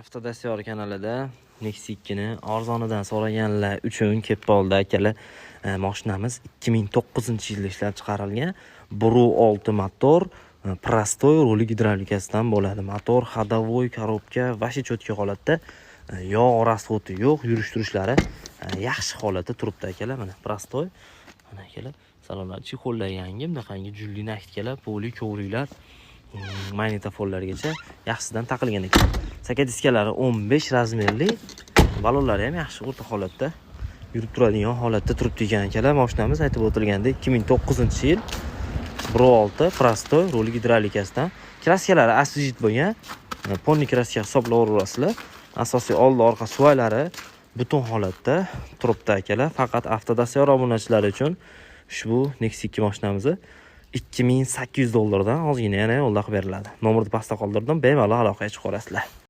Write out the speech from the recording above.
Avtodastyor kanalida Nexia 2 ni arzonidan so'raganlar uchun kelib qoldi, akalar. Mashinamiz 2009-yilda ishlab chiqarilgan. 1.6 motor, простой, ruli gidravlikasidan bo'ladi. Motor ходовой, коробка вообще четкий holatda. Yog' расход i yo'q, yurish turishlari yaxshi holatda turibdi, akalar. Mana, простой. Mana, akalar, salonlar, чехол lar yangi, bunaqangi julli накидка lar, poli, коврик lar, magnitofonlargacha yaxshisidan taqilgan ekan. Saka diskalari 15 razmerli, balonlari ham yaxshi, o'rta holatda, yurib turadigan holatda turibdi ekan, akalar. Mashinamiz, aytib o'tilgandek, 2009-yil, 1.6, простой, ruli gidravlikasidan. Краска lari освежить bo'lgan, полный краска hisoblayverasizlar. Asosiy oldi orqa suvaylari butun holatda turibdi, akalar. Faqat Avtodastyor obunachilari uchun ushbu Nexia 2 mashinamizni 2800 dollardan ozgina yana yo'lda qilib beriladi. Nomerni pastda qoldirdim, bemalol aloqaga chiqaverasizlar.